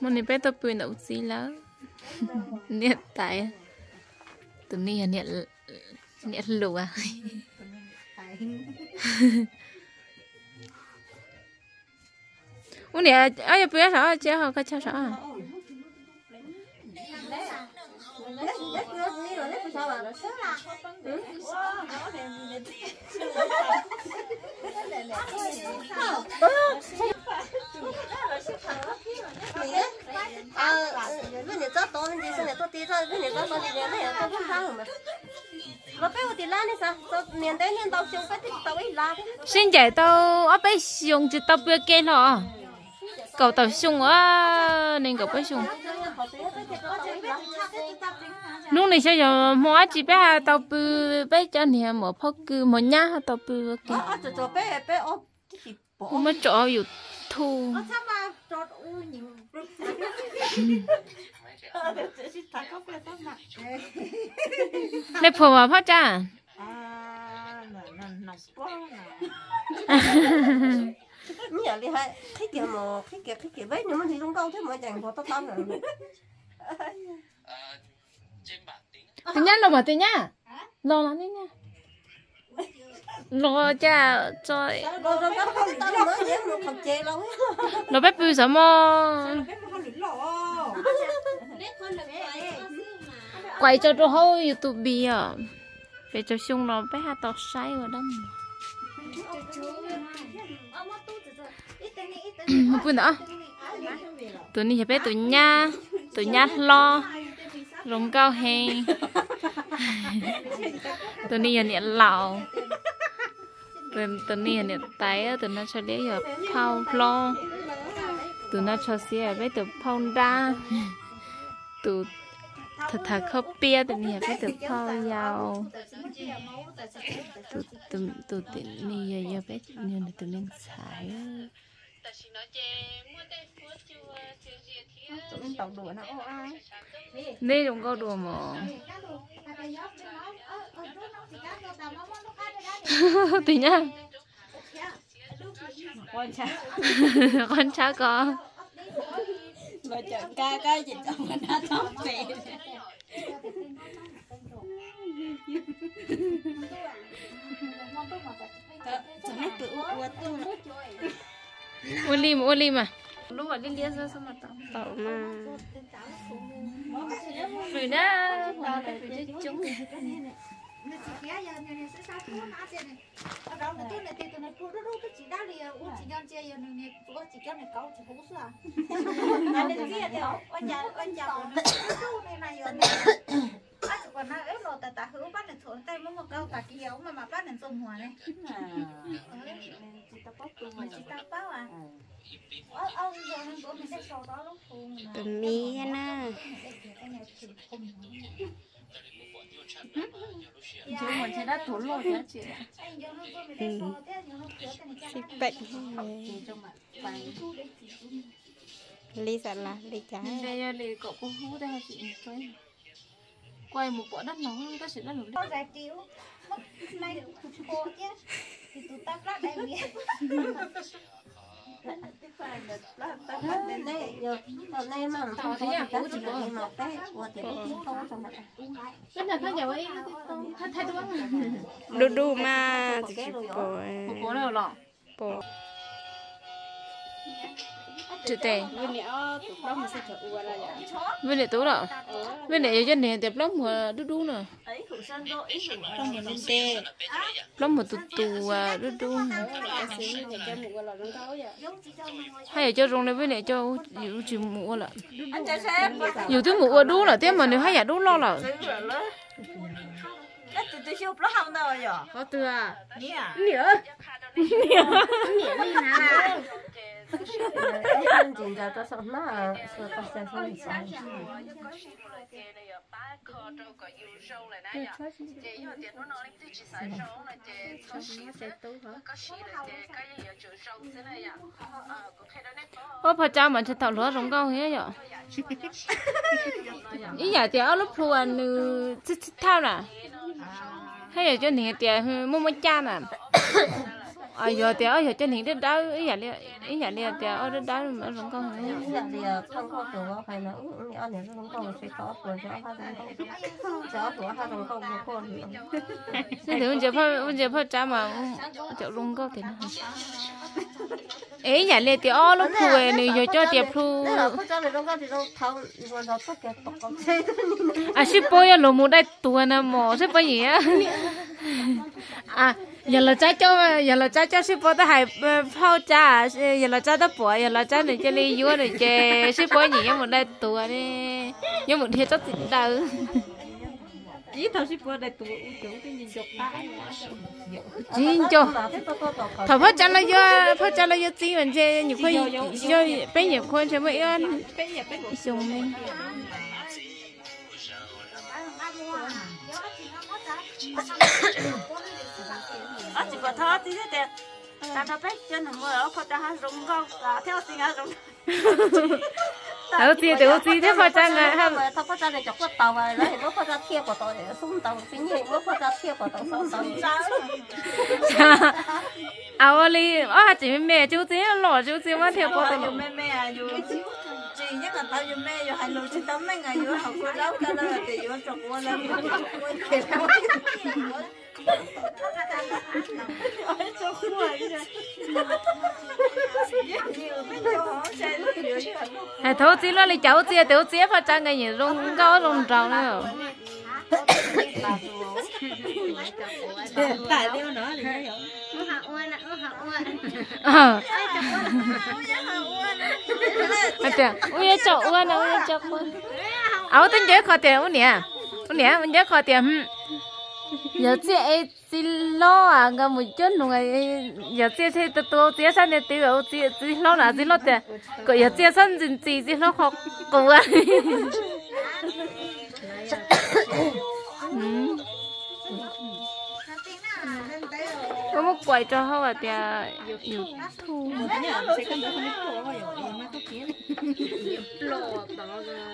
Muaj niag peb tuaj pw ntawm ub txiv lawm. Niam tais, tus ni yog niam hluas. Ub niam, yog pw saum tsis ho koj chaw saum. Sib ncaim tau ob peb xyoos tsis tau pw ua ke hlo. Kaum tawm xyoo ua, nees nkaum peb xyoo. Hnub no xyov yog hmo dab tsi peb ho tau pw, peb cov niag muam phauj kws muam nyab ho tau pw ua ke. Muab tso YouTube. Nej phuas mas phauj Tsab? Qhib kiag, qhib kiag, qhib kiag, peb nws muaj ntsis zoo nkauj thiab mas cas phuas tau tau. Tus nyab los mas tus nyab los los, los cas tso, los peb pw xwb mog. Kuais tso rau hauv YouTube os. Peb tsoom xyoo los peb haj tau saib ua dab mus. Pw ntawd, tus ni yog peb tus nyab, tus nyab hlob, zoo nkauj heev. Tus ni yog niam laus, tus ni yog niam tais, tus no tsho liab yog phauj hlob, tus no tsho xiab peb tus phauj nrab, tus tham tham khob piab tus ni yog peb tus phauj yau, tus ni yog peb tus me ntxhais. Neb zoo nkauj dua mog. Tus nyab, qhov ntshab ko. Ua li mas, ua li mas. Lub liab liab xwb mas tau. Fwm na, fwm coob coob. Tus miv na. Xib pem li xav las li cas. Dub dub mas tsis pom. Pom. Tes, vij niam tus los, vij niam yog cov niag tias plaub muag dub dub no. Plaub muag tus tus dub dub. Haj yam cov zoo li vij niam cov yus tsis mus ua lawm. Yus twb mus ua dub lawm thiab mas nws haj yam dub loj lawm. Ua phom cau mas ntshe thaum hluas zoo nkauj thiab yom. Ib yam tias ob lub plhu uas nws txhij txhij thauj na, haj yam cov niag tias muaj muaj caj na. Yog tias yog cov neeg dawb dawb ib yam li tias ob dawb dawb zoo nkauj. Ntsia phaj tsab mas cov zoo nkauj tiag. Es ib yam li tias ob lub plhu nws yog coj tias plhu. Sib paub yog luag mus dai tuag na mos sib paub nyiam. Yog los tsab coj, yog los tsab coj sib paub tab hais phauj tsab, yog los tsab tab pom, yog los tsab nws cia li yuav nws ces sib paub nyiam yuav mus dai tuag ne, yuav mus dhia tsob txiv daws. Tsis nco. Thaum phauj tsab los yuav, phauj tsab los yuav txiv mas ntshe nyuam qhuav, peb nyuam qhuav ntshe muaj ib xyoo ne. Ub txiv, tes ub txiv thiab phauj tsab na. Ua li ob hab tseem me me, tsis ub txiv los tsis ub txiv muab thiaj pov tau. Hais thaum ub txiv loj li cas ub txiv, tes ub txiv phauj tsab nkees nyiam zoo nkauj zoo nraug na. Ub yuav tso ua no, ua tso ua. Ub twb nco qhov tias ub niam, ub niam nco qhov tias yawm txiaj ev txiv hlob nkawd mus cuab nus, yawm txiaj thiaj tu tu txiv sab ntiag tw, txiv hlob na, txiv hlob tias kom yawm txiaj sab ntxi ntxi txiv hlob qhov qus. Koj muab kuais rau hauv hais tias YouTube.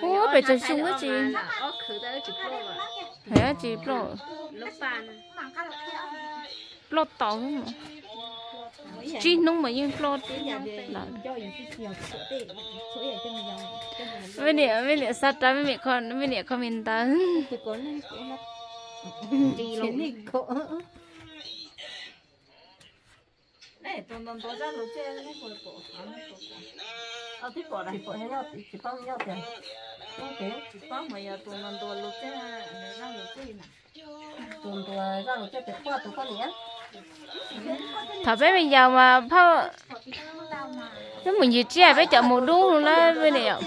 Ub pem tsaws xyoo ib tsi, hais dab tsi ploj, ploj tau. Tsib hnub mas yeej ploj lawm. Mej niam, mej niam xa rau mej niam, mej niam kho me ntawd. Thaum peb me yaus mas phauj, peb mus ncig tsiaj peb cov mus dub lawm,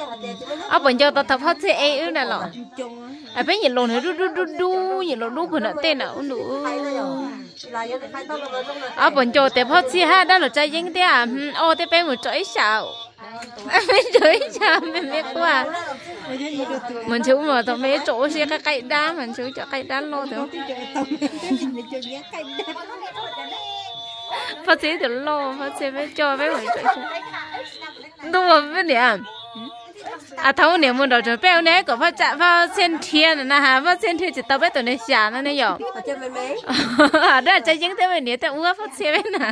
ob puas nco tau thaum phauj txhij ev wb na los? Peb nyiam los nws dub dub dub dub, nyiam los dub puag nram tej na ub nus. Ob puas nco tias phauj txhij hab dab laug Tsav Yeeb thiab, o thiab peb mus tsom ib xyam, peb tsom ib xyam me me quaj. Mas ntshe ub mas thaum me tsom ub sib qaij qaij dab mas ntshe ub cov qaij dab loj tiag. Phauj txhij ib tug loj, phauj txhij peb coj peb mus tsom ib xyam. Ntuj, peb niam, thaum ub niam mus nraum tsev peb ua niam kom phauj txhij nrhiav na has, phauj txhij nrhiav tsis tau peb tus niag xyam no ne yom. Dab Tsav Yeeb thiab me niam tej ua phauj txhij peb na.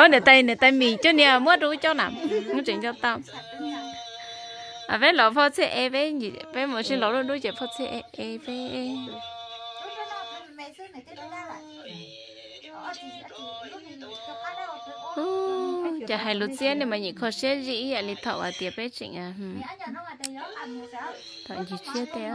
Niam tais, niam tais Mim coj niam muab rau coj na, muab tseem coj tau. Peb los phauj txhij ev peb, peb mus sib los lub dub ces phauj txhij ev peb. Ces hais lus txiab ne mas nyuam kho siab zim ib yam li thaum hais tias peb tseem, thaum ncig tsiaj tej.